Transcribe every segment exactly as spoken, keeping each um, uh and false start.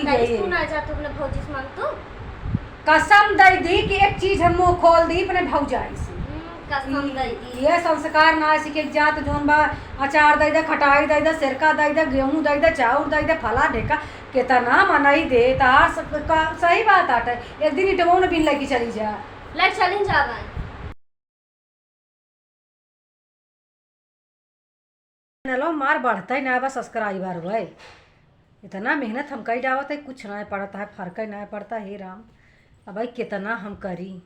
कहिस तू ना जा, तू अपने भौजी से मांग तू। कसम दइ दी कि एक चीज हम मुंह खोल दी अपने भौजाई से। हम्म, कसम ई, दइ दी। ये संस्कार ना सीखे के जात जौन बा, अचार दइ दे, खटाई दइ दे, सिरका दइ दे, गेहूं दइ दे, चाउर दइ दे, फला ढेका, केतना मनई दे, तार स-, का, सही बात आटे। एक दिन इटवो न बिन लइके चली जा। ले चली जावे। चैनलो मार बढ़तै ना बा, subscriber हुए। इतना मेहनत हम कई डावत है, कुछ ना पड़ता है, फर्क ना पड़ता। हे राम, अब भाई कितना हम करी।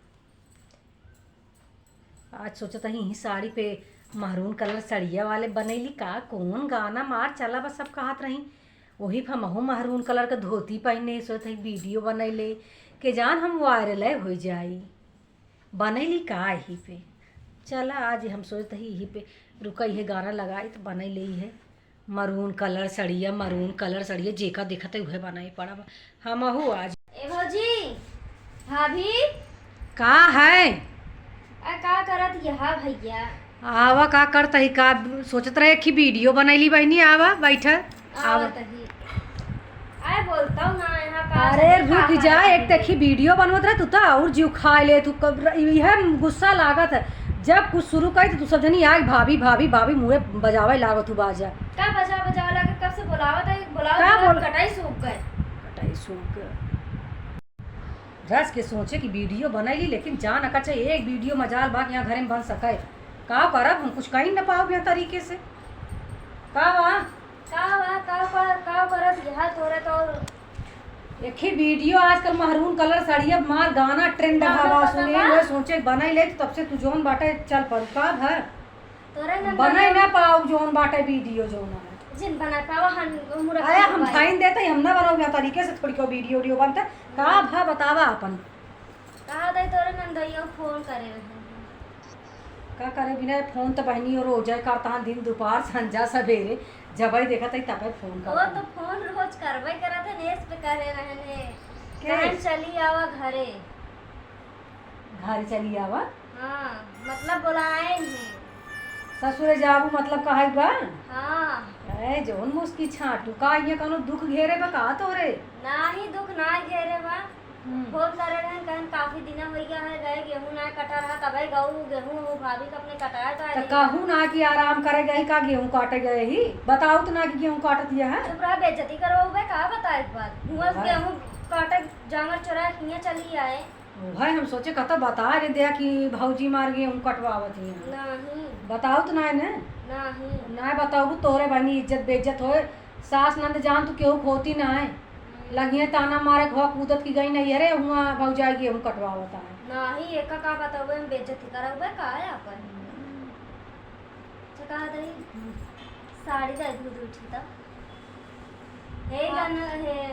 आज सोचत ही यही साड़ी पे maroon colour सड़िया वाले बनैली का, कौन गाना मार चला बा, सब कहत रही। वही पे हमहू maroon colour के धोती पहने, सोचत ही video बनैले, के जान हम viral हो जाई। बनैली का यही पे? चला, आज हम सोचत ही यही पे रुका, इहे गाना लगाई त बनैले इहे। Maroon colour सड़िया, maroon colour सड़िया, जेका देखत है उहे बनाए पड़ब हमहू आज। ए भौजी, भाभी। का है? आ, का करत यहा भैया? आवा, का करत ही? का सोचत रहे कि video बनैली बहिनी? आवा, बैठा। आवा। आवत ही। आए, बोलता हूँ ना, यहाँ का अरे, जाने का रुक जा, है। एक देखी video बनवत रहे तू तो और जीव खाए ले तू। कब र-, इहे गुस्सा लागत है, जब कुछ शुरू करी तो तू सब जनी आग भाभी, भाभी, भाभी मुँहे बजावे लागत तू बाजा। का बजा, बजावे लागे? कब से बोलावत है, बोलावत, का बोलावत बोल- कटाई सूख गए। कटाई सूख गए। रच के सोचे कि video बनैली, लेकिन जान का चाहे एक video मजाल बा कि यहाँ घरे में बन सके। का करब हम, कुछ कहीं न पाओ यहाँ तरीके से। का बा? का बा, का कर-, का करत यहा तोरे तो। एक ही video आजकल maroon colour सड़िया मार गाना trend गाना हवा पता सुने, बा? वो सोचे बनाई ले, तब से तू जौन बाटे चल पड़ू। का भा? तोरे नंबर बनाई दे। ना पाऊ जौन बाटे video जौन है। जिन बनाए पावा हम मुरत अरे हम भाई। Time देते ही हम ना बनाऊ यहाँ तरीके से थोड़ी को video video बनता। का भा बतावा अपन। कहा दे तोरे नंदोइयो phone करे रहे। का करे बिना phone तो बहनी और रोजे करता है, दिन दोपहर संझा सवेरे जब ही देखत है तब ही phone वो करता तो है। Phone रोज करबे करत है, नेस पे करे रहने। के? कहन चली आवा घरे। घर चली आवा? हाँ, मतलब बोलाए नहीं। ससुरे जाबू मतलब कहे बा? हाँ। ए, जौन मुस्की छाटू, का ये कौनो दुख घेरे बा का तोरे? नाही, दुख ना घेरे बा। हम्म। Phone करे रहन, कहन काफी दिना होइ गया है, गए गेहूं ना कटा रहा, तबे गऊ गेहूं हो भाभी का अपने कटाए तो त आए। कहू ना कि आराम करे गई का गेहूं काटे गए ही, बताओ तो ना कि गेहूं काटत ये है। चुप रहा, बेइज्जती करो बे, का बताए एक बात। हुआ भाई। गेहूं काटे जांगर चोरा हियां चली आए। भाई हम सोचे कत बता रे दे कि भौजी मार गेहूं कटवावत ही। नहीं। बताओ तो ना है ना। नहीं। ना बताओ तोरे बनी इज्जत बेइज्जत होए। सास नंद जान तू केहू खोती ना है। लगिए ताना मारे, घोआ कूदत की गई नहीं, अरे हुआ भौजाई गेहूं कटवावत है। नाही, एका का बतावे, हम बेइज्जती करावे का है अपन। अच्छा, कहा दई, साड़ी दे दू, दू ठी त। हे हाँ। गाना, हे,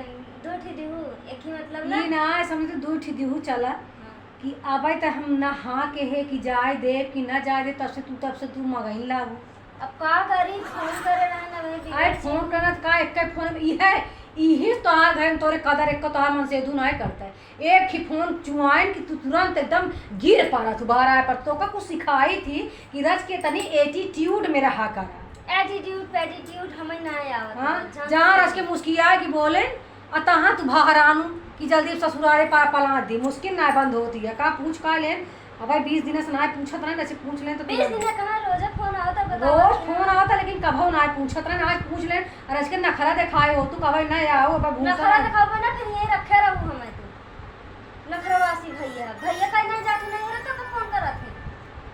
दू ठी दिहू, एक ही मतलब ना? ये ना, समझ तो दू ठी दिहू चला। हाँ। कि अबे त हम ना हाँ के है कि जाए दे कि ना जाए दे, तब से तू, तब से तू मगइन लागू। अब का करी, phone करे रहे ना वही अरे बिगड़ phone से। करत का, एक phone में इहे, इही तो आ गए तोरे कदर, एक तो आ मन से दू ना करता है। एक ही phone चुआइन कि तू तुरंत एकदम गिर पड़ा, तू बाहर आए पर तो का कुछ सिखाई थी कि रच के तनी attitude में रहा करा। Attitude, attitude हमें ना आवत हाँ, है, जान जहाँ रच के। मुस्किया कि बोले, आ तहाँ तू बाहर आनू कि जल्दी ससुरारे पा पलांट दी, मुस्किन ना बंद होती है। का पूछ का लेन, अब भाई बीस दिन से ना पूछत रहन, ऐसे पूछ लेन तो बीस दिन से कहाँ रोजे phone आवता, बतावा रोज कि phone ना? आवता, लेकिन कभो ना पूछत रहन, आज पूछ लेन, और आज के नखरा दिखाए हो, तू कभो ना आओ, अब घूसा नखरा ना। दिखाओ ना, फिर यहीं रखे रहू हमें तू। नखरवासी भैया, भैया का ना जाके नहीं रहता तो phone करत है।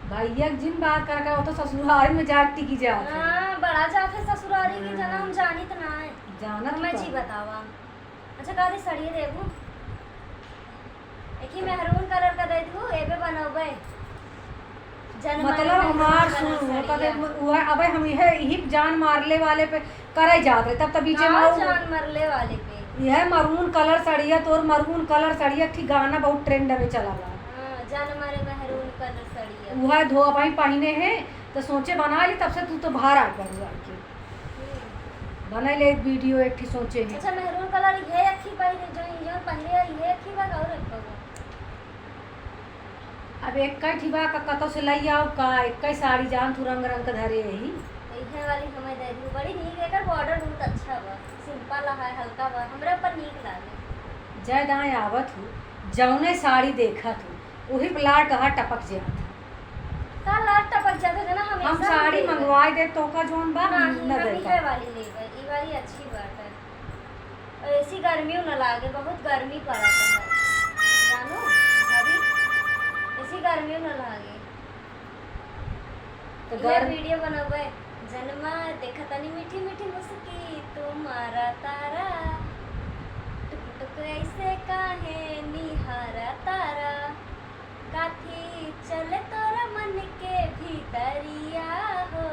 भैया के जिन बात कर का, वो तो ससुराल में जाके टिकी जात है। हाँ, बड़ा जात है ससुरारी के जना, हम जानित ना है। जानत हमें तो जी बा। बतावा। अच्छा, का दे सड़िए देबू? एक ही maroon colour का दे दू, एबे बनौबे। जनम मतलब मरण हमार maroon colour सुन, सड़िया। कदे उहे, अबे हम इहे, इही जान मारले वाले पे करे जात रहे, तब तो बीचे में का वो जान मरले वाले पे? यह maroon colour सड़िया, तोर maroon colour सड़िया, ठीक गाना बहुत trend में चला बा। हाँ, जान मारे maroon colour सड़िया। उहे धो भाई पहिने है, तो सोचे बना ली, तब से तू तो बाहर आ गई आके। हम्म। बना ले एक video एक ठे सोचे है। अच्छा, maroon colour ये एक ही पहिरे, जो, जो पहिरे है, ये एक ही बा और एक बा? अब एक ही बा का, कतौ से लई आओ का, एक ही साड़ी जान तू रंग रंग के धरे यही। इहे वाली हमें दे दू, बड़ी नीक, एकर border बहुत अच्छा बा, simple। पाला है, हल्का बा, हमरा पर नीक लागे। जय दाएं आवत हूँ, जौने साड़ी देखत हूँ, वही पे लार कहाँ टपक जात है। का लार टपक जात है, जना हमेशा हम साड़ी देबे। मंगवाए दे, तोका जौन बा, नहीं, न हम देबे। इहे वाली लेबे, ई वाली अच्छी बात है। और ऐसी गर्मियों न लागे, बहुत गर्मी पड़त है। जानू, भाभी, ऐसी गर्मियों न लागे। तो ये गर- वीडियो बनौबे, जनमा देखा तनी मीठी मीठी मुस्की तू मारा तारा, टुक टुक ऐसे काहे निहारा तारा, काथी चले तोरा मन के भीतरिया हो,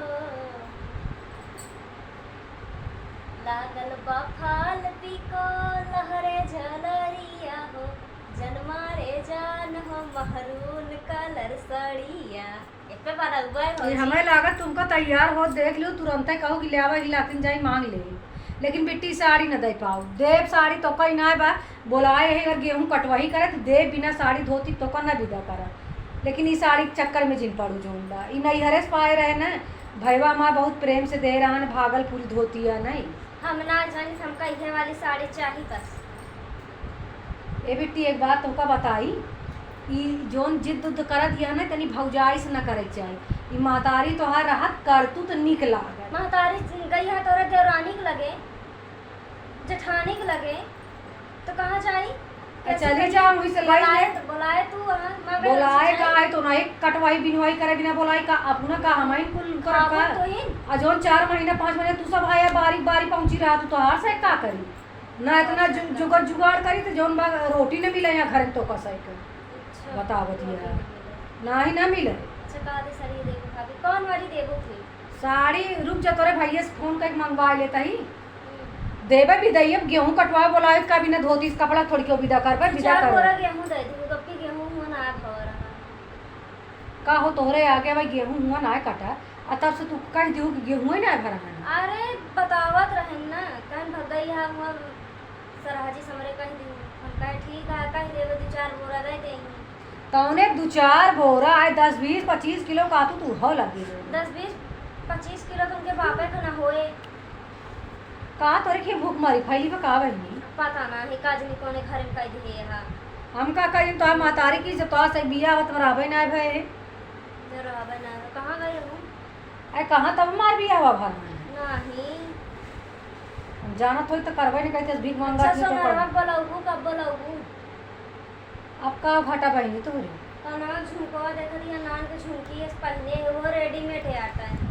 लागल बा फाल पिको लहरे झलरिया हो, जनमा रे जान हो महरून कलर सड़िया। एपे बड़ा हुआ है ये भौजी। हमें लागत तुमको तैयार हो, देख लियो, तुरंते कहो कि ले आवा, हिलाकिन जाई मांग ले। लेकिन बिट्टी साड़ी न दे पाओ, देव साड़ी तो कहीं ना बा, बोलाए है अगर गेहूं कटवाही करे तो देव बिना साड़ी धोती तो का न विदा करा। लेकिन ई साड़ी के चक्कर में जिन पड़ू जौन बा, ई नैहरे से पाए रहे न, भैया माँ बहुत प्रेम से दे रहा न, भागलपुरी धोती है नहीं। हम ना जानी, हमका इहे वाली साड़ी चाही बस। ए बिट्टी, एक बात तोहका बताई, ई जौन जिद उद करत यह ना, तनी भौजाई से ना करे के चाही। ई महतारी तोहार रहत करतूत निक लागत। महतारी गई है तोरे देवरानी के लगे, जेठानी के लगे, तो कहाँ जाई? आ, कैसे चली करी? जा, वहीं से लाई बोलाए ले। तो, बोलाए तू, हाँ, मैं बोलाए से का जाई। है तो ना, एक कटवाई बिनवाई करे बिना बोलाई का, अपना का हमाइन कुल कर खाबो का? तो ही। आ जौन चार महीना, पाँच महीना तू सब आया बारी बारी पहुँची रहा, तू तोहार से का करी? ना इतना जु-, जुगाड़, जुगाड़ करी तो जौन बा रोटी न मिले यहाँ घर में तो कसै के। अच्छा, बतावत रोटी है। न मिले। नाही ना मिले। अच्छा, का दे साड़ी देबो भाभी? कौन वाली देबो फिर? साड़ी रुक जा, तोरे भैया से फोन करके मंगवा लेता ही। हम्म। देबे भी दई, अब गेहूं कटवा बोलाए का बिना धोती से कपड़ा थोड़ी के विदा करबे, दो विदा चार करबे। बोरा गेहूं दे दी, तो की गेहूं हुआ ना भर रहा। का हो तोहरे आगे भाई गेहूं हुआ ना कटा, आ तब से तू कह दियो कि गेहूं ना भरा है। अरे बतावत रहन ना, कहन भग गई है हुआ सरहजी समरे कह दियो। हम कहे ठीक है, कह देबे दो चार बोरा दे देंगे। तौने दो चार बोरा आए, दस बीस पच्चीस किलो का तू, तू हो लगी रे। दस बीस पच्चीस किलो तो उनके बापे का ना होए। का तोरे के भूख मरी फैली बा का बहिनी? पता ना है का जनी कोने घर में कह दिए है। हम का करी, तोहार महतारी की जब तोहार से बिया आवत में रहबे ना भए। जो रहबे ना, कहाँ गए हो? अरे कहाँ तब मार बिया हुआ भर में? नहीं। हम जानत होई तो करबे नहीं करते, भीख मांगा अच्छा, थी तो सोनरवा कर। बोलाऊ, कब बोलाऊ? अब का घाटा बहिनी तोहरे? कनवा झुमकवा देखत हिया, नान के झुमकी है, पहने है, वो रेडीमेड है, आता है।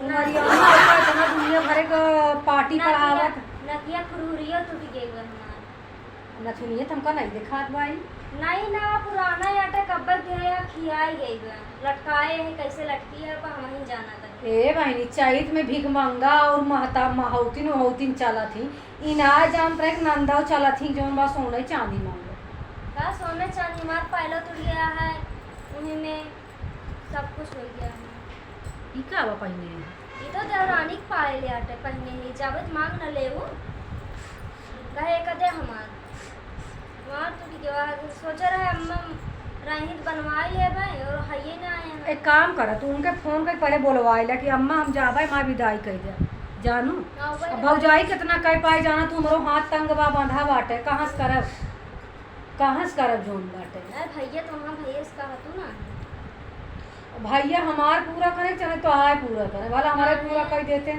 ना। मरियानी देखा, इतना दुनिया भरे का पार्टी नथिया, पढ़ावत। नथिया फुरहुरियो टूट गई बा हमार। नथुनिया तो हमका नहीं देखात बाई। नहीं ना, पुराना आटा कब्बे के है, खियाई गई बा, लटकाए है, कैसे लटकी है, पर हम ही जाना था। ए बहिनी, चैत में भीख मंगा और महता, महौतिन उहौतिन चलत ही। ई ना जानत रहे कि नंदव चलत ही, जौन बा सोने चांदी मांगे। का सोने चांदी मार पायलो टूट गया है, उन्हीं में सब कुछ हो गया है। ई का बा पहिने? ई तो देवरानी के पायल आटे पहिने ही, जाबत मांग न लेऊ। कहे एक दे हमार। हमार टूट गया है, सोचे रहे अम्मा रही तो बनवाई लेबे और हइये ना आए हैं। एक काम कर, तू उनके फोन करके पहले बोलवाए ला कि अम्मा हम जाबे, माँ विदाई कह दे। जानू, ना, वही अब तो भौजाई कितना कह पाए जाना, तू हमरो हाथ तंग बा, बांधा बाटे, कहाँ से करब? कहाँ से करब जौन बाटे? अरे भैया, तो हाँ, भैया से कहा तू ना। भैया हमार पूरा करे, चाहे तोहार पूरा करे, भला हमारे हाँ, पूरा है। कर देते।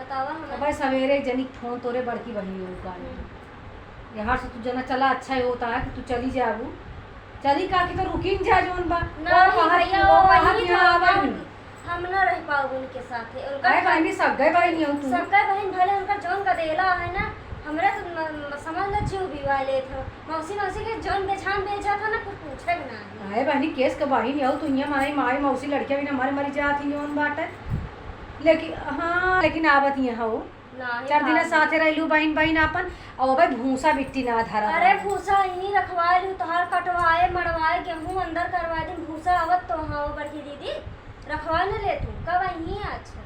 बतावा हमें। अबे सवेरे एक जनी के फोन तोरे बड़की बहिनी हो का। हम्म। यहाँ से तू जना चला, अच्छा ही होता है कि तू चली जाबू। चली का कि तो रुकिन जा जौन बा। ना, ओ नहीं कहत भैया, वो वो कहत वही यहाँ तो आवे हम नहीं। हम ना रह पाउब उनके साथे। उनका अरे बहिनी, सग्गे बहिनी हो तू। सग्गे बहिन भले उनका जौन गदेला है ना, हमरे तो म-, म-, समझ ले जीव बिवा लेत हो। मौसी, मौसी के जौन बेजान बेइज्जत है ना, कुछ पूछे के ना है। अरे बहिनी, केस के बहिन हो तू, हियाँ माई, माई, मौसी लड़कियाँ भी ना मरे मरी जात ही जौन बाटे। लेकिन, हाँ, लेकिन आवत यहाँ हो। नाही चार दिन भाभी। साथे रहलू बहिन, बहिन आपन, अब अबे भूसा बिट्टी ना धरा अरे बा। भूसा यहीं रखवाए लू, तोहार कटवाए, मड़वाए, गेहूं अंदर करवाए दिन, भूसा आवत तो हाँ, वो बड़की दीदी, रखवा न ले तू, कब आई? अच्छा।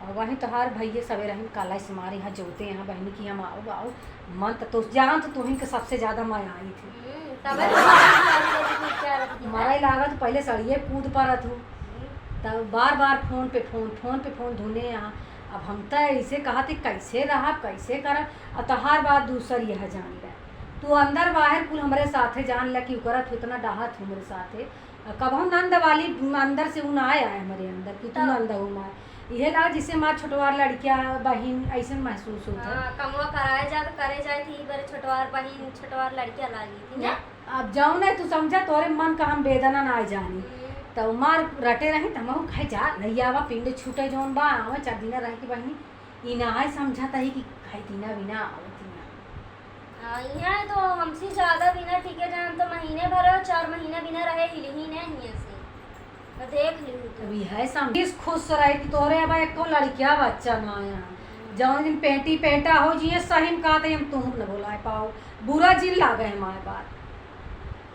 और वहीं तोहार भैया सवेरे ही काला से मारे यहाँ जोते यहाँ बहनी की हम आओ, आओ, मन तो, तो जान तो तुहिन के सबसे ज्यादा मजा आई थी। हम्म, तब तो क्या रखी है? मराई लागत पहले सड़िए कूद पड़त हूँ। हम्म। तब बार बार फोन पे फोन, फोन पे फोन धुने यहाँ। अब हम त ऐसे कहत ही, कैसे रहब, कैसे करब? अब तहार बात दूसर यह जान ले। तू अंदर बाहर कुल हमरे साथे जान ले कि उ करत हु, इतना डाहत हु हमरे साथे। कबहू नंद वाली अंदर से उ ना आए, आए हमरे अंदर कि तू तब। नंद हो मार। इहे ला जिसे मार छोटवार लड़किया बहिन ऐसे महसूस होत है। हाँ, कमवा कराए जा तो करे जाए थी, बड़े छोटवार बहिन, छोटवार लड़किया लागी थी ना? अब जाओ ना, तू समझा, तोरे मन का हम वेदना ना जानी। हम्म। तो मार रटे रही, तो हम कहे, "जा, लइया आवा, पिंड छूटे जौन बा, आवे, चार दिन रह के बहिनी।" ई ना है समझा तही कि खाई तीना बिना आवत ही ना। हाँ, यहाँ तो हमसे ज्यादा बिना टिके जान तो महीने भर और चार महीना बिना रहे, हिलही ना हियाँ से। तो देख लिहू तू। अब यह सम-, इस खुश रहे कि तोरे अब एको लड़किया बच्चा ना आया। जौन दिन पेटी पेटा हो जिए, सही में कहते हम तुम न बोलाए पाओ। बुरा जिन लागे हमारे बात।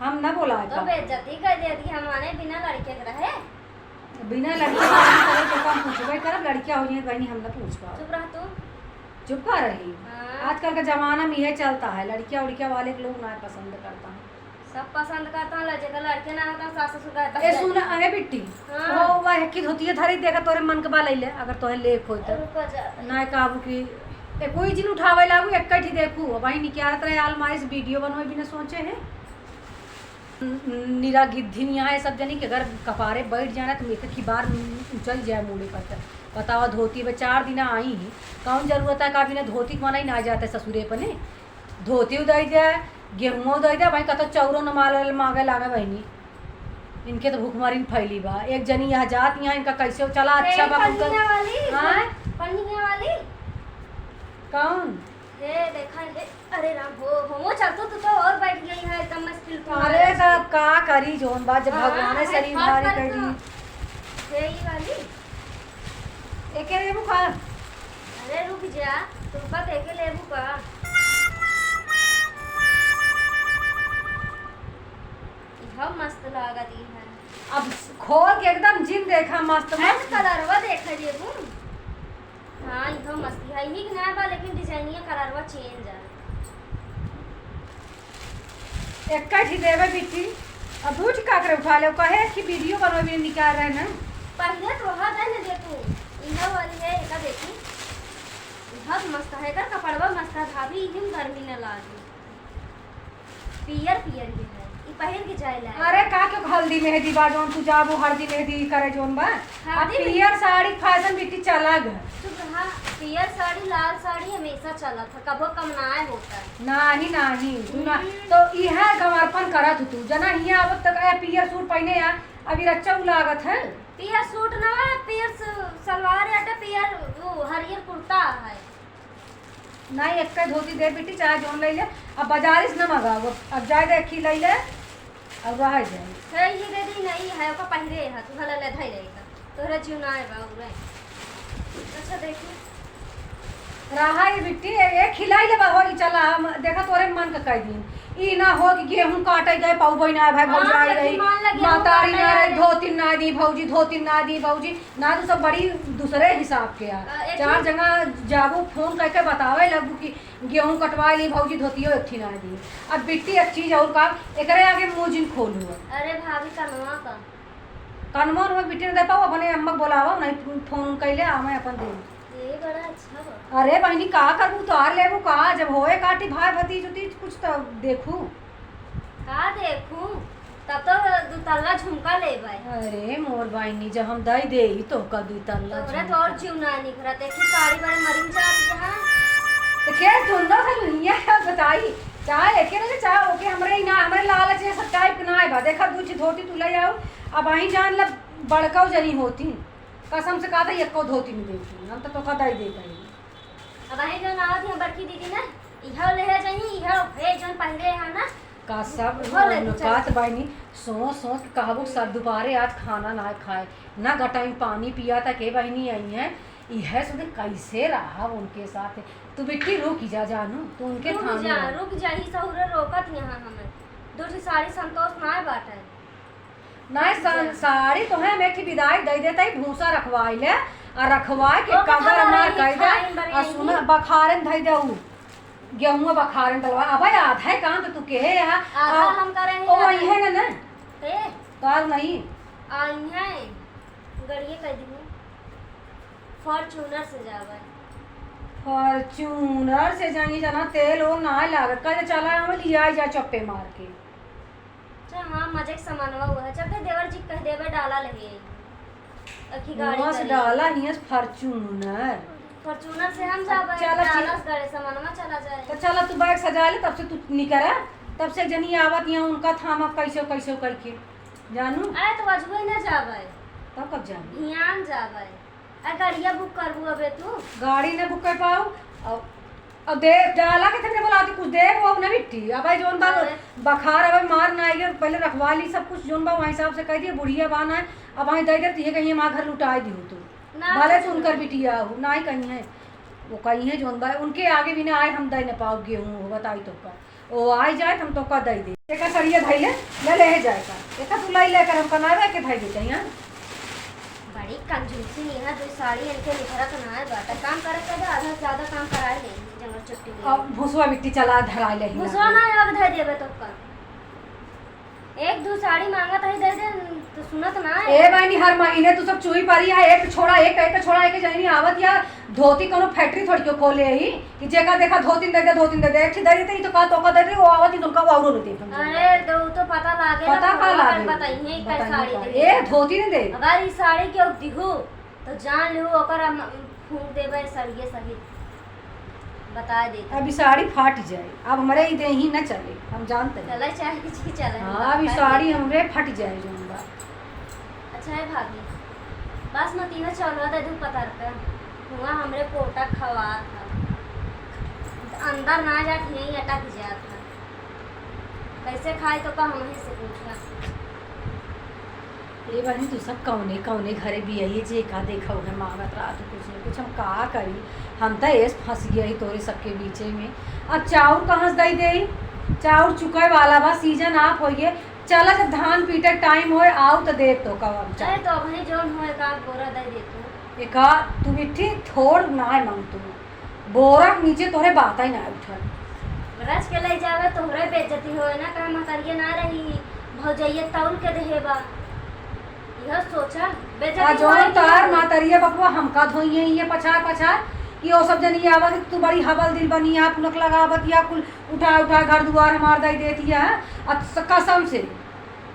हम न बोलाए तो पाओ। बेइज्जती कर देती, हमारे बिना लड़के के रहे। बिना लड़किया के हम पूछबे करब, लड़किया हो जाए बहनी, हम न पूछ पाओ। चुप रह तू। चुप का रही? हाँ। आजकल का जमाना में यह चलता है, लड़किया उड़किया वाले के लोग ना पसंद करता है। सब पसंद करता है, जेकर लड़के ना होता, सास ससुर का ए, सुन, ए बिट्टी, हाँ। वो, वह की धोतिया धरी, देखा तोरे मन के बा लइले, अगर तोहे लेक होई त। रुको जा। ना काबू की, ए, कोई जिन उठावे लागू, एक कठी देखू, वही निकालत रहे, आलमारी से वीडियो बनवे बिना सोचे है। निरा गिद्धिन यहाँ है सब जनी के, अगर कपारे बैठ जाना तो एक ही बार उछल जाए मूड़े पर। त बतावा, धोती में चार दिन आई ही, कौन जरूरत है का बिना धोती के मना ही ना जाता है ससुरे पने। धोती उदाई दे, गेहूं उदाई दे, भाई कतो चौरो न माल मांगे लागे बहनी। इनके तो भूखमरी फैली बा। एक जनी यहाँ जात यहाँ, इनका कैसे चला, अच्छा बा, पन्निया वाली, हाँ? पन्निया वाली। कौन? हे देखा, हे, अरे राम हो, होमो चलतो, तू तो और बैठ गई है, एकदम मुश्किल तो। अरे, तो अब का करी, जौन बात, जब हाँ, भगवान है, अरे, शरीर भारी कर दी। हे, ई वाली। एके लेबू का? अरे, रुक जा, तुमका तो एके लेबू का? इहो मस्त लागत ई है। अब खोल के एकदम जिन देखा, मस्त, अरे, मस्त। कलरवा देखा लेबू। हाँ, इहो मस्ती है, इही के नया बा, लेकिन डिजाइनिया कलरवा चेंज है। एक ही देवे बिट्टी, अब दू ठे काकरे उठा ले, कहे कि वीडियो बनवे में निकाल रहे ना। पहले तो वहाँ दे ने दे तू, इहो वाली है, एका देखी, बहुत मस्त है, एकर कपड़वा मस्त है भाभी, इही में गर्मी न लागे। पियर पियर ये है, ई पहिर के जाए ला। अरे का के हल्दी मेहंदी बा जौन तू जाबू हल्दी मेहंदी करे जौन बा। अब हल्दी पियर साड़ी फैशन बिट्टी चला गए। चुप रहा, पियर साड़ी लाल साड़ी हमेशा चलत है, कबो कम ना होता है। नाही नाही, तू ना हम्म। तो इहे गंवारपन करत हु तू, जना हियाँ आवत तक ए पियर सूट पहिने आ, अभी रच्चा उ लागत है। पियर सूट ना, पियर स-, सलवार या तो पियर वो हरियर कुर्ता है। नाही, एक्के धोती दे बिट्टी, चाहे जौन लइ ले। अब बाजारी से न मंगाओ, अब जाए दे, एक ही लइ ले, अब रह जाए। हे, ये दे दी, नहीं है, ओका पहिरे है, तू हला ले धइ ले का। तोहरा जीव ना आए बा, उरे। अच्छा, देखी। रहा ये बिट्टी, ए-, एक ही लइ ले बा, होई, चला, हम देखा तोरे मन का कह दी। ई ना हो कि गेहूं काटे गए, पाऊ बहिन आए, भाई, हाँ, भौजाई देखी, रही, मान ला, गेहूं महतारी काटे ना रही, गए। धोती ना दी भौजी, धोती ना दी भौजी। ना, तू सब बड़ी दूसरे हिसाब के आ। अ, एक चार चीज जगह जाबू, फोन करके बतावे लगबू कि गेहूं कटवा ली भौजी, धोतियो एक ठिन ना दी। अब बिट्टी एक चीज और का, एकरे आगे मुंह जिन खोलू। अरे भाभी, कनवा का? कनवा उनवा बिट्टी न दे पाऊ, अपने अम्मा के बोलावा, नहीं फोन कैले आवे अपन दे। ये बड़ा अच्छा बा। अरे बहिनी, का करबू, उतार लेबू का? जब होए काटी भाई भतीज उतीज कुछ तो देखू। का देखू? तब तो दू तल्ला झुमका लेबै। अरे मोर बहिनी, जब हम दई देई तोहका दू तल्ला तोहरा तो और झुमका। जीव ना निकरत, देखी साड़ी बड़े मरिन जात जहाँ। तो खैर, दोनों है लुइया है, बताई, चाहे एके रहे, चाहे ओके, हमरे ही ना, हमरे लालच ये सब टाइप ना है बा। देखा, दू ठे धोती तू ले आओ, अब अहीं जान ला, बड़काऊ जनी होती, कसम से कहा था, एको धोती नहीं देती, हम तो तोहका दई देते हैं। अब अहीं जौन आवत है बड़की दीदी ना, इहो लेहे जाई, इहो हे जौन पहिरे है ना, का सब उहो ले उनकात चल। बहिनी, सोच सोच के कहबो, सब दुपहरे आज खाना ना खाए, ना गटाई पानी पिया, तक ए बहिनी आई है, इहे सुधे कैसे रहा उनके साथ। तू बिट्टी रुक जा जानू, तू उनके रुक थामे जा, रह। रुक जा, ई सहुरे रोकत यहाँ हमें। दो ठे साड़ी संतोष ना बाटे। नाहीं, सा-, साड़ी तोहे हम एक ठे बिदाई दे देते ही, भूसा रखवाई ले, आ रखवाई के ओके, कवर हमारा मार ही कई दे, खाइन बने आ ही। सुना, बखारन धई दे ऊ, गेहूं बखारन डलवा, अब आधा काम तो तू केहे है, आधा आ, हम करे ही ओ आधा। वही है ना, ना? ए? तार नहीं। आ, इहाँ है। गड़िए कह दी। Fortuner से जाबे। Fortuner से जाई जना, तेल ओल ना लागत। कहे चला हम लिया जा चप्पे मार के। अच्छा, हाँ, मजे के सामानवा हुआ है। चलते देवर जी कह देबे डाला लगे। अखी गाड़ी मस्त करे। डाला हियस Fortuner। Fortuner से हम जाबे, चला, डाला ठीक। से गाड़ी सामानवा चला जाए। तो चला तू bag सजा ले, तब से तू निकरा, तब से जनी आवत यहाँ उनका थामा कैसे कैसे करके। जानू? अरे तो अजुए ना जाबे। तब कब जाबे? हियान जाबे। आ, गाड़िया book करबू अबे तू? गाड़ी ना book कर पाऊ। अब, अब दे, डाला के तने बोला, कुछ दे वो ना बिट्टी। अब भाई जोन बा अरे। बखार, अब मार ना आइए, पहले रखवा ली सब कुछ, जोन बा वहाँ हिसाब से कह दिए, बुढ़िया बा ना, अब वहीं दे दे, तिहे कहीं हमार घर लुटाई दी हो तू। ना, भले कुछ तू उनकर नहीं। बिटिया हो, ना ही कहीं है। वो कहीं है जोन बा, उनके आगे भी ना आए, हम दे ना पाओ गेहूँ हो, बताई तो का। ओ आई जाए, हम तो का दे दे। एका सड़िया धइले, ले ले जाए का। एका तू लाई लेकर हम कनावे के धइ देते हैं। बड़ी कंजूसी नहीं है, दो साड़ी इनके निखरत ना है, बाटा काम करे के दे, आधा से ज्यादा काम कराए ले, जंगल चुट्टी ले। अब भुसवा बिट्टी चला धरा ले ही भुसवा ना। ना आग धर देबे तो का। एक दो साड़ी मांगत है, दे दे, तो सुनत ना है। ए बहनी, हर महीने तू सब चूही परी है, एक छोड़ा एक, एक छोड़ा एक, जहनी आवत या धोती कोनो factory थोड़ी के खोले ही कि जेका देखा धोती दे दे, धोती दे दे, एक ठे दे देते ही तो का, तो का दे दे, वो आवत ही तो उनका वो औरो नहीं दे। अरे, तो वो तो पता लागे पता ना, का लागे? बताइए, कैसा बताइए साड़ी का? दे। ए, धोती नहीं दे। अगर ई साड़ी के दिहू, तो जान लिहू, ओकर हम फूंक देबे सड़िए सहित। बता देते। अब ई साड़ी फाट जाए, अब हमरे ई देही न चले, हम जानते हैं। चले चाहे किसी की चले, हम हाँ, अब ई बता साड़ी देते। हमरे फट जाए, जोन बा। अच्छा है भाभी, बासमती में चावल दे दू पतर पे, हुआ हमरे पोटा खवा था, अंदर ना जात यहीं अटक जात था, कैसे खाए तो का हम ही से पूछा। ए बहन, तू सब कौने कौने घरे बियाइए जे का देखा है मांगत रात कुछ नहीं कुछ, हम का करी? हम त एस फंस गई तोरे सबके बीचे में। अब चाउर कहाँ से दई देई? चाउर चुके वाला बा, season off होइए। चला, जब धान पीटे time होए, आउ त देब तो का हम अरे चाउर। तो अबही जौन होए का बोरा दे दे तू। एका तू बिट्टी थोड़ ना मांग तू। बोरा के नीचे तोहरे बात ही ना उठल। रच के ले जावे, तोहरे बेइज्जती होए ना, का महतरिये ना रही, भौजइये तौल के देहे बा। यह सोचा, बेइज्जती आ जौन होए कि तोहार ना होए? महतरिया बपुआ हमका धोइये ये पछार पछार, कि ओ सब जनी आवत, तू बड़ी हबल दिल बनी, आप उनक लगावत या कुल उठा उठा घर दुआर हमार दई देती है। आ स-, कसम से,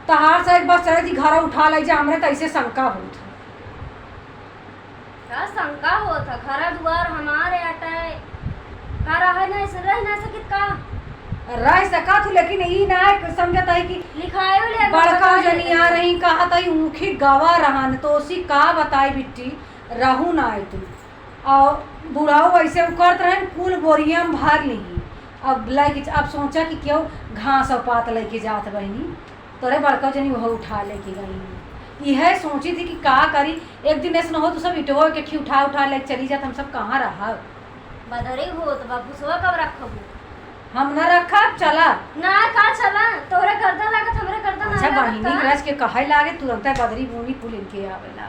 तहार से एक बार चले थी घर उठा ले जा, हमरे तैसे शंका होत है। का शंका होत ह? घर दुआर हमारे अटै, का रह ना, रह ना सकित का? रह सकत हूँ, लेकिन ई ना समझत है कि लिखायो ले बड़का बता जनी देते आ हैं। रही, कहत है ऊखी गवा रहन, तो उसी का बताई बिट्टी, रहू ना आए तू। और बुढ़ाऊ ऐसे उकरत रहन, कुल बोरिया में भर ली। अब लेके, अब सोचा कि क्यों घास और पात लेके जात बहनी, तोरे बड़का जनी वह उठा लेके गई। इहे सोची थी कि का करी, एक दिन ऐसन हो तो सब इटवा के खी उठा उठा लेके चली जात, हम सब कहाँ रहब? बदरी होत बा, भुसवा कब रखबू? हम ना रखब, चला। ना, का चला? तोहरे गर्दन लागत, हमरे गर्दन अच्छा, ना लागत बहिनी का? रच के कहै लागे, तुरंते बदरी बूनी कुल इनके आवेला।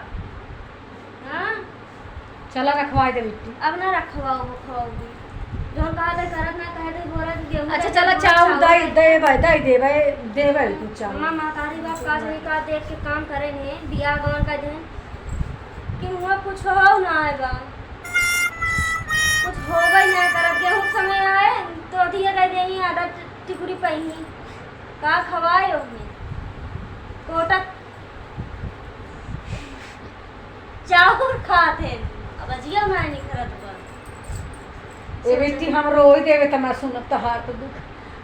हाँ? चला रखवाए दे बिट्टी। अब ना रखवाओ, खवाओगी। जौन कहा था करत ना कहे थे बोरा के गेहूं अच्छा, दे चला दे, चाउर चाउर दे, दे। देबे, दे देबे, देबे कुछ चाउर। माँ, महतारी बाप का जाने का देख के काम करे ने, बियाह गवन का दिन। कि हुआ कुछ हो ना आए बा। कुछ होबे ना करत, गेहूं के समय आए, तो दिए दे देही आधा टिकुरी पही। का खवाए ओहमे? कोटा चाउर खात है, अब अजिया ना निखरत बा। ए बेटी, हम रोई देवे त ना सुनब तहार तो दुख।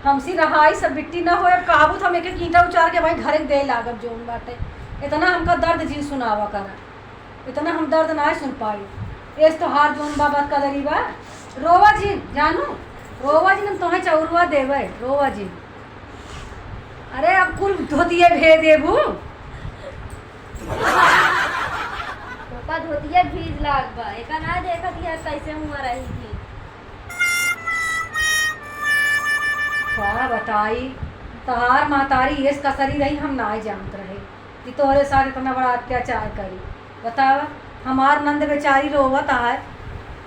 हमसी रहाई सब बिट्टी ना होए, अब कहबू त हम एक एक ईंटा उचार के भाई घरे दे लागब जोन बाटे। इतना हमका दर्द जी सुनावा करा, इतना हम दर्द ना सुन पाई। एस तोहार जोन बा बात कदरी बा, रोवा जी जानू, रोवा जी, हम तोहे चौरुआ देवे, रोवा जी। अरे अब कुल धोतिये भे देबू। ओका धोतिया भीज लाग बा, एका ना देखत हिया कैसे हुआ रही थी। का बताई, तहार महतारी एस कसरी रही, हम नाय जानत रहे कि तोहरे साथ इतना बड़ा अत्याचार करी। बतावा, हमार नंद बेचारी रोवत है,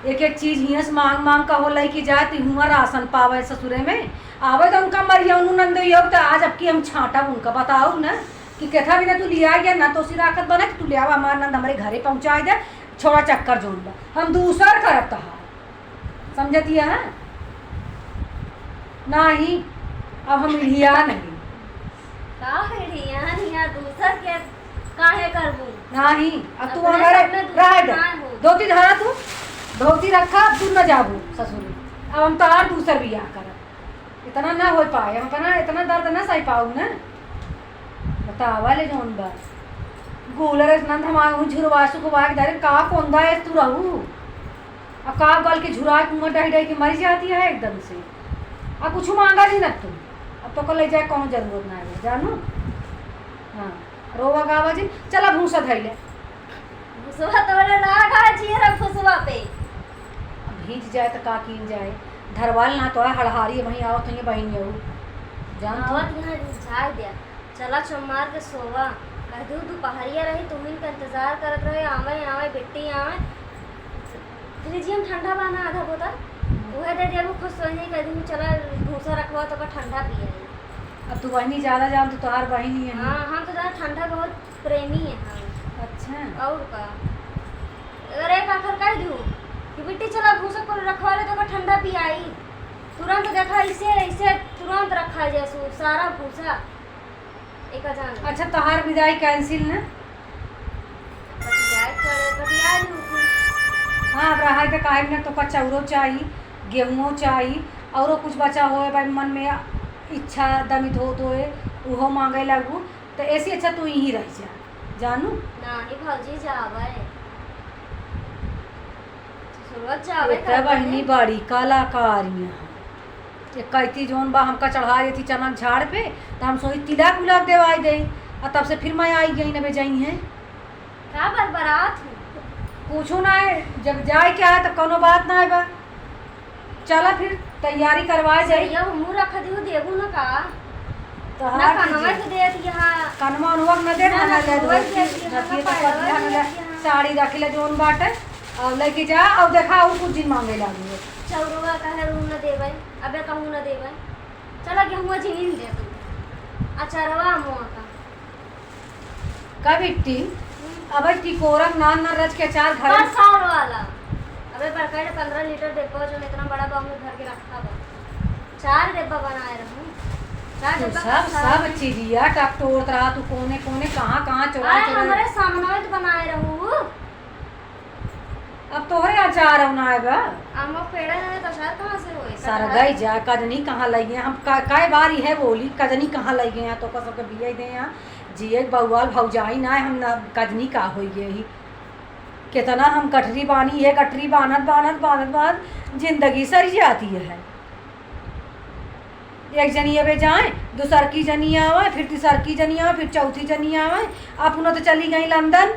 एक एक चीज हियस मांग मांग कहो लइके जाए, ती हुआ राशन पावे ससुरे में, आवे तो उनका मरिया उनु नंद योग, तो आज अब की हम छांटब उनका। बताऊ ना कि केथा बिना तू लिया गया ना, तो उसी राखत बना कि तू ले आवा, हमार नंद हमरे घरे पहुंचाए दे, छोड़ा चक्कर जौन बा, हम दूसर करब तहार, समझतिया है? नाही, अब हम इढ़िया नहीं। का इढ़िया नहीं, दूसर के काहे करबू? नाही, अब तू अपने हमारे सब में दूसर रह दे। ना हो। धोती धरा तू, धोती रखा, अब तू न जाबू ससुरी। अब हम तहार दूसर बियाह करब। इतना ना हो पाए, हम अपना इतना दर्द ना सह पाऊ ना। बतावा ले जौन बा। गूलर इतना धमाऊ झुरवा सुखवा के दारे का कोंदा है तू रहू। अब का गल के झुरा के मुँह डह डह के मर जाती है एकदम से। अब कुछ मांगा नहीं ना तू। अब तो कल ले जाए कौनो जरूरत ना है, जानू? हाँ, रोवा गावा जी, चला भूसा धइले। भूसवा तोरे ना गा जी रे भूसवा पे। अब भीज जाए तो का कीन जाए, धरवाल ना तोरा हड़हारी वहीं आवत हुई बहिन यहू। जान तू? आवत यहाँ झाड़ दिया। चला चुम्मार के सोवा, कह दू दुपहरिया रही, तुमिन का इंतजार करत रहे, आवे, आवे, बिट्टी आवे। फ्रिजिया में ठंडा बा ना आधा बोतल, उहे दे देबू, खुश हो जाई, कह दू चला भूसा रखवा तो का ठंडा पिए। अब तू बहिनी ज्यादा जान, तू तोहार बहिनी है। हाँ, हम तो जाना ठंडा बहुत प्रेमी है हम। अच्छा। और का? अगर एक आखर कह दू कि बिट्टी चला भूसा पर रखवा ले तो का ठंडा पियाई, तुरंत देखा इसे, इसे तुरंत रखा जाए सु-, सारा भूसा। एक जान। अच्छा, तोहार विदाई cancel ना? बतियाए करे, बतियाए लू। हाँ, अब रहा के काहे में तो का चाउरो चाही, गेहूँओ चाही, औरो कुछ बचा होए भाई मन में इच्छा दमित होत होए, उहो मांगे लागू, तो ऐसे अच्छा तू यहीं रह जा, जानू। नाही भौजी जावे। ससुरवा जावे एते का बहिनी करे? बड़ी कलाकारी है। एक कहती जौन बा हमका चढ़ा देती चना के झाड़ पे, तो हम सोची तिलक उलक देवाई दे, आ तब से फिर मैं आई गई न बे जाई है। का बरबरात हूँ? कुछो ना है, जब जाए के आए तो कोनो बात ना है बा। चला फिर तैयारी करवा जाई। सैया मुँह रख दियो, देबू न का? तो ना हर कनवा चीज के देत यहाँ। कनवा उनवा के न देत, ना, ना, ना, ले कनवा दो। के देत यहाँ, रखिए तो पैरवा पतिया के में ले देत यहाँ। साड़ी रख ले जौन बाटे, और लेके जा, और देखा और कुछ दिन मांगे लागी। चौरवा कहे ऊ न देवे, अबे कहूँ न देवे। चला गेहुआ झिंगिन दे तू। अचारवा अमुआ का। का बिट्टी? हम्म। अबे टिकोरन नान नान रच के अचार घर में पाँच साल वाला। अबे बड़का पन्द्रह लीटर डिब्बा जो इतना बड़ा बा में भर के रखा बा। चार डिब्बा बनाए रहूं। चार तू डिब्बा सब, का सब चीजिया टक तोड़त रहा तू, कोने कोने कहाँ कहाँ चोरा अरे चोरा। हमरे सामने तो बनाए रहू। अब तोहरे अचार अउनाए बा। आम पेड़े रहे तो अचार कहाँ से होई? सरगई जा, कजनी कहाँ लइ गए? हम क-, कई बार इहे बोली, कजनी कहाँ लइ गए हैं? तो का सबके बियाई दे हैं, जिए बउआल भौजाई ना, हम ना कजनी का होई गए ही। कितना हम गठरी बानी, ये गठरी बानत, बानत, बानत, बानत जिंदगी सर जाती है। एक जनी अबे जाए, दूसरकी जनी आवे, फिर तीसरकी जनी आवे, फिर चौथी जनी आवे। अपनो तो चली गई लंदन,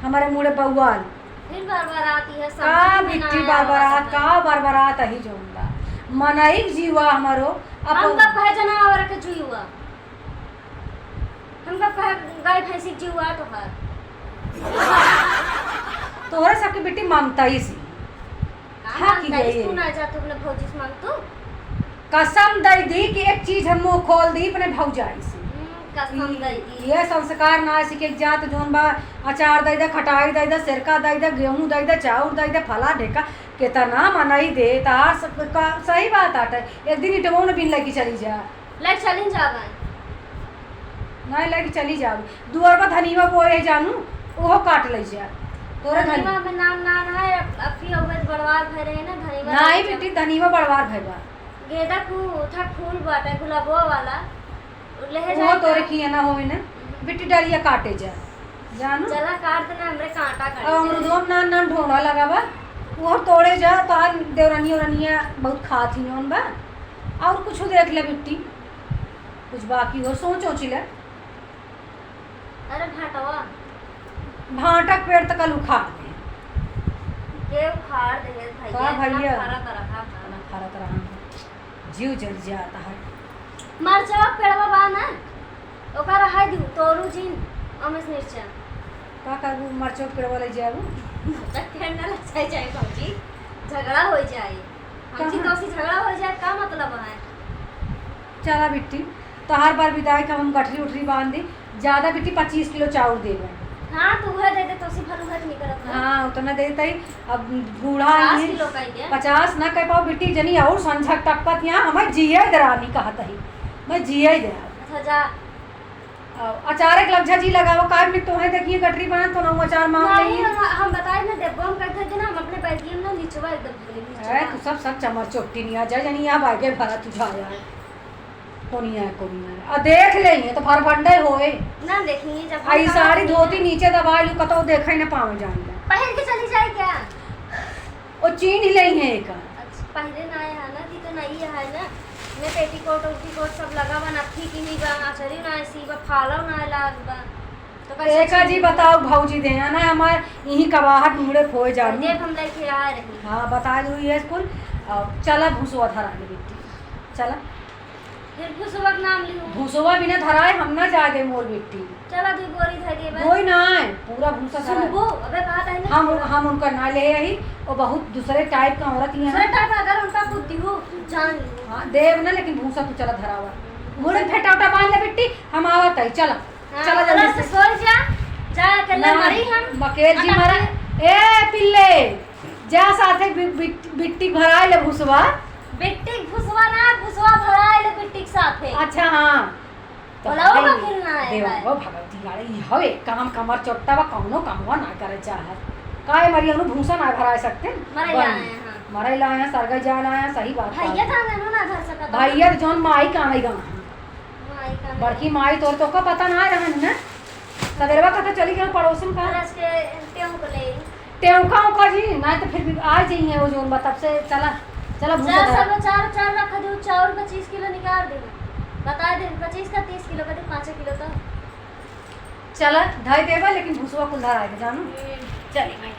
हमारे मुड़े बउआल। फिर बरबरात है, का सब्जी में ना बिट्टी आवा बरबरात, सकता। का बरबरात अही जौन बा। मनई के जीवा हमारो, अपन हम का कहे जनावर के जीवा। हम का कहे गाय भैंसी के जीवा तोहार। तोहरे सबके बिट्टी ममता ही सी। का हाँ, की मानता है, गई। तू ना जा, तू अपने भौजी से मांग तू। कसम दे दी कि एक चीज हम मुंह खोल दी अपने भौजाई से। हम्म, कसम ई, दे दी। ये संस्कार ना सीखे के जात जौन बा, अचार दे दे, खटाई दे दे, सिरका दे दे, गेहूं दे दे, चाउर दे दे, फला ढेका, कितना मनई दे, तार स-, का, सही बात आटे। एक दिन इटवो न बिन लेके चली जा। ले चली जावे। नहीं लेके चली जावे। दुआर पर धनीवा बोए है जानू, ओहो काट ले जा। तोरे धनी धनीवा में नाम ना ना है, अब, अब की उम्र बड़वार भय रहे ना, धनीवा नहीं लेके बेटी, धनीवा बड़वार भय बा। गेंदा कु था फूल बाटे गुलाबो वाला, उ लेहे वो जाए तोरे का? किए ना होए ना, बेटी डरिया काटे जा, जानू। चला काट देना, हमरे कांटा काट और दे। अमरुदवा में नान नान ढोंढा लगा बा, वो तोड़े जा, तार देवरनिया ओरनिया बहुत खात ही उन बा। और कुछ देख ले बिट्टी, कुछ बाकी हो सोच ओच ले। अरे भाटवा। भाटा के पेड़ तक कल उखाड़ दे। के उखाड़ दे भैया, का इतना भैया? फरत रहा था। इतना फरत रहा। जीव जल जाता है। मरचवा पेड़वा बा ना, ओका रहा दू, तोड़ू जिन, अमेश मिर्चा। का करबू, मरचवा पेड़वा ले जाबू? मरचा पेड़ ना ले जाए, जाए भौजी, झगड़ा हो जाए। भौजी कहाँ? तो उसी झगड़ा हो जाए, का मतलब है? चला बिट्टी, तोहार बार विदाई का हम गठरी उठरी बांध दी, ज्यादा बिट्टी पच्चीस किलो चाउर देबे। हाँ, तो उहे दे दे, तो सी भर उहे तो नहीं करत ना। हाँ, उतना देते ही। अब बूढ़ा पचास ही किलो का ही दे। पचास ना कह पाओ बिट्टी, जनी और संझक टपकत यहाँ, हमें जिए दे रानी कहत ही, मैं जिए दे। अच्छा, जा। अ, अचार एक लग्झा जी लगाओ, काहे में तोहे देखिए गटरी बना तो ना अचार मांग नहीं, लेंगे। हम, हम बताए ना, डब्बा में करते थे ना, हम अपने बैगिया में ना निचवा एकदम धो लेंगे, निचवा। ए, तू सब, सब चमर चोटी नहीं आ जाए, जनी यहाँ बैगे भरा तू जा यार। कोनिया है, कोनिया है। आ, देख ले, ये तो फरफंडे होए। ना देखेंगे जब आ, हम ई साड़ी कहाँ धोती नीचे दबा लू, कतौ देखे न पावे जान ले। पहन के चली जाए क्या? ओ चीन ही नहीं है एक। अच्छा, पहले ना आया है ना, कि तो नहीं है ना। मैं पेटीकोट, ओटीकोट सब लगा बा, नथी की ही बा, अचरी ना ऐसी बा, फालो ना लाग बा। तो कैसे एका जी चीन बताओ भौजी दे, है ना, हमार यही कबाहट मुड़े खोए जानी। देख, हम लेके आ रही। हाँ, बता दू ये कुल। अब चला भूसवा धरा ले बिट्टी, चला। फिर भूसवा के नाम लिहू। भूसवा बिना धराए हम ना जाए दे मोर बिट्टी। चला, दू बोरी धर दे बस। कोई ना आए, पूरा भूसा धरा। सुनबो, अबे बात है ना, हम, थोड़ा। हम उनका ना ले आई, वो बहुत दूसरे टाइप का औरत ही है दूसरे ना। टाइप अगर उनका कुछ दिहू, जान लिहू। हाँ, देव ना, लेकिन भूसा तू चला धरावा। मुड़े फेटा उटा बांध ले बिट्टी, हम आवत है, चला। हाँ, चला जल्दी से। सोच जा, जा अकेले ना, मरी हम। मकेर जी अटक मरा। के। ए पिल्ले, जा साथे बि-, बिट-, बिट्टी भराए ले भूसवा। बिट्टी भूसवा ना, भूसवा भराए ले बिट्टी के साथे। अच्छा, हाँ। तो बोलाओ भाई, का फिर ना आए देवा भाई। हो भगवती गाड़ी, ई हवे काम कमर चोट्टा बा, कौनो कमवा ना करे चाहत। काहे मरी अनु भूसा ना भराए सकते? मरे बन। आए हैं। मरे लाए हैं, सरगा जाए लाए हैं, सही बात बा। भैया था ना, ना धर सकत बा। भैया तो जौन माई का नहीं गा। माई का बड़की माई तोर तो का पता ना रहन ना। सवेरवा का तो चली गई पड़ोसन का। आज के टेऊ को ले। टेऊ का ओका जी, ना तो फिर भी आ जाइए वो जोन बा, तब से चला, चला भूसा जा धरा। सब चार, चार रख दो, चाउर पच्चीस किलो निकाल दे। बता दे, पच्चीस का तीस किलो का दे, पाँच किलो का। चला, धई देबा, लेकिन भूसवा कुल धरा है, जानू। हम्म। चली भाई।